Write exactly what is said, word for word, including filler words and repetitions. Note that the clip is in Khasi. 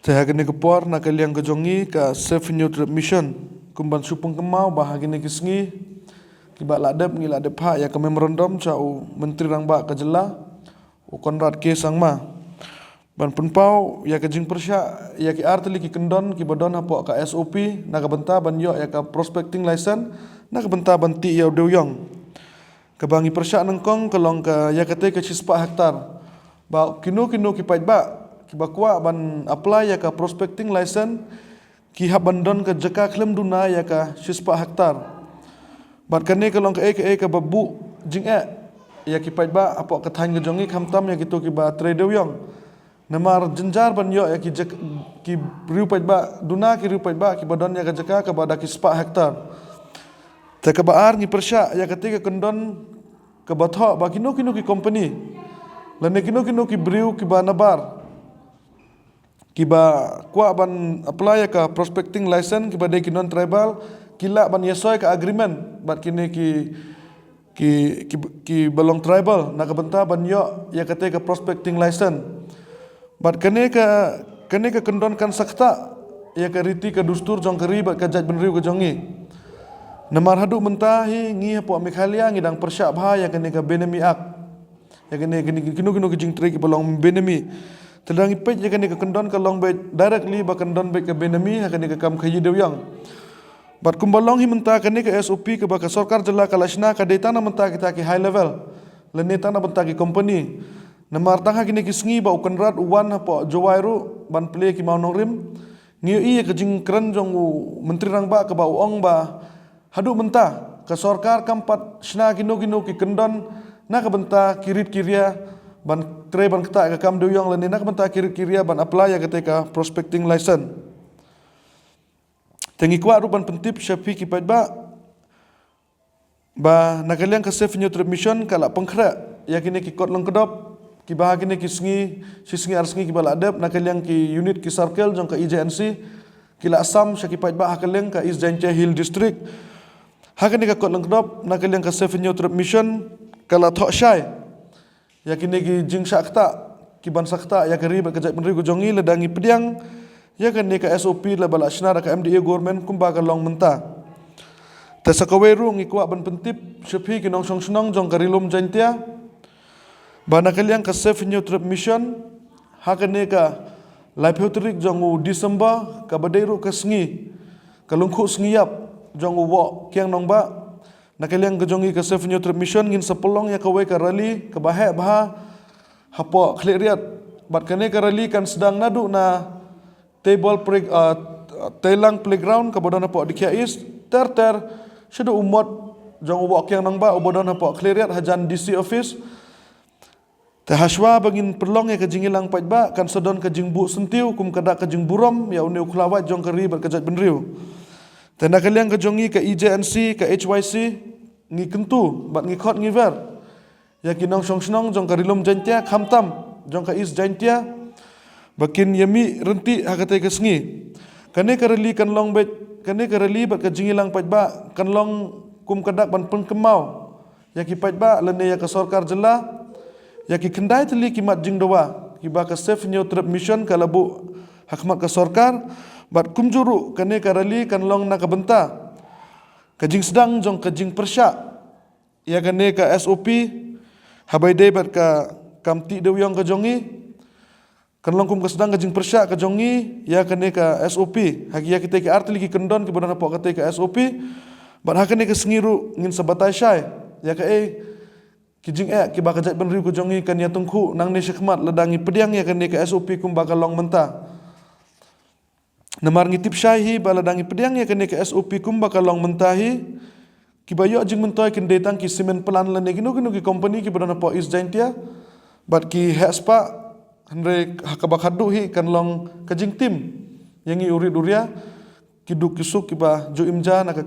Te ha kane ka por na ka liang ka jong ngi ka Save Hynñiewtrep Mission, kum ban shu pynkynmaw ba ha kine ki sngi kiba la dep, ngi la dep phah ïa ka memorandum sha u Myntri Rangbah ka jylla, u Conrad K Sangma, ban pynpaw ïa ka jingpyrshah ïa ki artylli ki kyndon kiba don hapoh ka S O P na ka bynta ban ïoh ïa ka prospecting license, na ka bynta ban tih ïa u dewiong. Kaba ngi pyrshah nyngkong ka long ka ïa kata ka shispah hektar. Ba kino kino ki paidbah kiba kwah ban apply ïa ka prospecting license, ki hap ban don ka jaka khlem duna ïa ka shispah hektar. Bad kane ka long kaei kaei kaba buh jingeh ïa ki paidbah hapoh ka thaiñ ka jong ngi, khamtam ïa kito kiba trei dewiong. Namar jynjar ban ïoh ïa ki jaka, ki briew paidbah, duna ki briew paidbah kiba don ïa ka jaka kaba da ki spah hektar. Te kaba ar, ngi pyrshah ïa kata ka kyndon kaba thoh ba kino kino ki company lane kino kino ki briew kiba nabar kiba kwah ban apply ïa ka prospecting license, kiba dei ki non-tribal, ki lah ban ïasoi ka agreement bad kine ki, ki, ki, kiba long tribal na ka bynta ban ïoh ïa kata ka prospecting license. Bad kane ka, kane ka kyndon kan sa ktah ïa ka riti ka dustur jong ka ri bad ka jaitbynriew ka jong ngi. Namar haduh mynta hi ngi hapoh Meghalaya ngi dang pyrshah bha ïa kane ka Benami Act. Ïa kane, kine, kino kino ki jingtrei kiba long benami. Te lada ngi peit ïa kane ka kyndon ka long beit directly ba kyndon beit ka benami ha kane ka kam khaïi dewiong. Bad kumba long hi mynta, kane ka S O P kaba ka sorkar jylla ka la shna ka dei tang na bynta kita ki high level lane tang na bynta ki company. Namar tang ha kine ki sngi ba u Conrad u wan hapoh Jowai ruh ban plie ki mawnongrim, ngi ïohi ïa ka jingkren jong u Myntri Rangbah kaba u ong ba haduh mynta ka sorkar kam pat shna kino kino ki kyndon na ka bynta ki rit ki ria ban trei ban ktah ïa ka kam dewiong lane na ka bynta ki rit ki ria ban apply ïa kata ka prospecting license. Te ngi kwah ruh ban pyntip sha phi ki paidbah ba na ka liang ka Save Hynñiewtrep Mission ka la pynkhreh ïa kine ki kot lyngkdop kiba ha kine ki sngi, shi sngi ar sngi kiba la dep, na ka liang ki unit, ki circle jong ka E J N C ki la sam sha ki paidbah ha ka liang ka East Jaintia Hills District. Ha kane ka kot lyngkdop na ka liang ka Save Hynñiewtrep Mission ka la thoh shai ïa kine ki jingshah ktah kiban sa ktah ïa ka ri bad ka jaitbynriew ka jong ngi lada ngi pdiang ïa kane ka S O P laba la shna da ka M D A government kumba ka long mynta. Te sa kawei ruh ngi kwah ban pyntip sha phi ki nongshong shnong jong ka Ri Lum Jaintia ba na ka liang ka Save Hynñiewtrep Mission, ha kane ka laiphew tarik jong u December, kaba dei ruh ka sngi, ka lyngkhuh sngi ïap jong u Woh Kiang Nangbah, na ka liang ka jong ngi ka Save Hynñiewtrep Mission ngin sa pynlong ïa kawei ka rally kaba heh bha hapoh Khliehriat. Bad kane ka rally kan sdang naduh na Table Play-, ah, Teilang Playground kaba don hapoh Dikhiah East, ter ter shaduh u mot jong u Woh Kiang Nangbah uba don hapoh Khliehriat hajan D C office. Te hashwa ba ngin pynlong ïa ka jingïalang paidbah kan sa don ka jingbuh syntiew kum ka dak ka jingburom ïa une u khlawait jong ka ri bad ka jaitbynriew. Te na ka liang ka jong ngi ka E J N C, ka H Y C, ngi kyntu bad ngi khot ngi wer ïa ki nongshong shnong jong ka Ri Lum Jaintia, khamtam jong ka East Jaintia, ba kin ïa mih ryntih ha katei ka sngi. Kane ka rally kan long beit, kane ka rally bad ka jingïalang paidbah kan long kum ka dak ban pynkynmaw ïa ki paidbah lane ïa ka sorkar jylla ïa ki khyndai tylli ki mat jingdawa kiba ka Save Hynñiewtrep Mission ka la buh ha khmat ka sorkar. Bad kumjuh ruh kane ka rally kan long na ka bynta ka jingsdang jong ka jingpyrshah ïa kane ka S O P, haba ïadei bad ka kam tih dewiong ka jong ngi. Kan long kum ka sdang ka jingpyrshah ka jong ngi ïa kane ka S O P, ha ki, ïa kitei ki artylli ki kyndon kiba don hapoh katei ka S O P. Bad ha kane ka sngi ruh ngin sa batai shai ïa kaei ki jingeh kiba ka jaitbynriew ka jong ngi kan ïa tyngkhuh nangne shakhmat lada ngi pdiang ïa kane ka S O P kumba ka long mynta. Namar ngi tip shai hi ba lada ngi pdiang ïa kane ka S O P kumba ka long mynta hi, kiba ïoh jingmyntoi kin dei tang ki cement plant lane kino kino ki company kiba don hapoh East Jaintia bad ki heh spah, hynrei ha kaba khatduh hi kan long ka jingtim ïa ngi u rit u ria, ki duk ki suk kiba ju im ja na ka